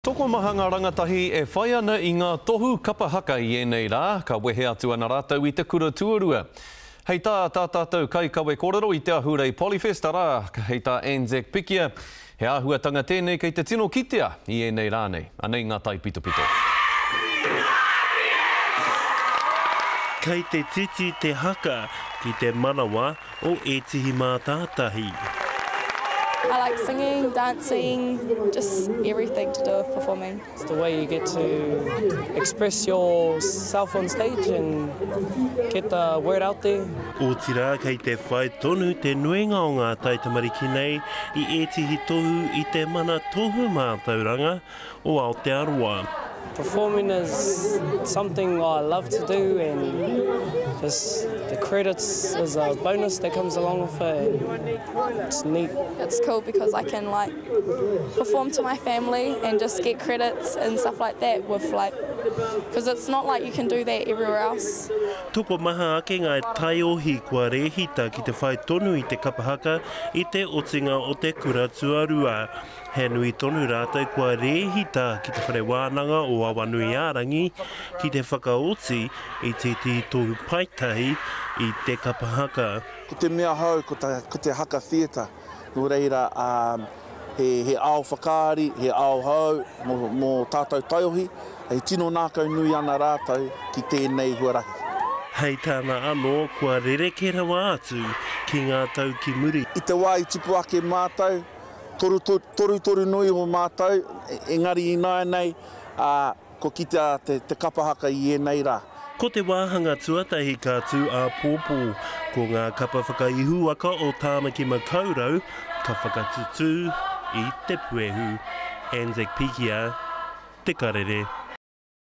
Tokomaha ngā rangatahi e whai ana i ngā tohu kapa haka i ēnei rā, ka wehe atu ana rātou i te kura tuarua. Hei tā tā tātou kaikawe kōrero i te Ahurei Polyfest, arā, hei tā Anzac Pikia, he āhuatanga tēnei kei te tino kitea i ēnei rā nei. Anei ngā taipitopito. Kei te titi te haka ki te manawa o ētihi mātātahi. I like singing, dancing, just everything to do with performing. It's the way you get to express yourself on stage and get the word out there. Otirā kei te whai tonu te nuinga o ngā taitamariki nei i ētihi tohu i te Mana Tohu Mātauranga o Aotearoa. Performing is something I love to do and just the credits is a bonus that comes along with it and it's neat. It's cool because I can like perform to my family and just get credits and stuff like that with like because it's not like you can do that everywhere else. Tokomaha ake ngā taiohi kua rēhita ki te whai tonu i te kapa haka i te otinga o te kura tuarua. He nui tonu rātou kua rēhita ki Te Whare Wānanga o Awanuiārangi ki te whakaoti i tētehi tohu paetahi i te kapa haka. Ko te mea hou ko te haka theatre, nō reira he ao whakaari, he ao hou mō tātou taiohi, e tino nākaunui ana rātou ki tēnei huarahi. Hei tāna anō, kua rerekē rawa atu ki ngā tau ki muri. I te wā i tipu ake mātou, Torutoru noa iho mātou, engari ināianei, ā, kua kitea te kapa haka i ēnei rā. Ko te wāhanga tuatahi ka tū āpōpō, ko ngā kapa whakaihuwaka o Tāmaki Makaurau ka whakatutū i te puehu. Anzac Pikia, Te Karere.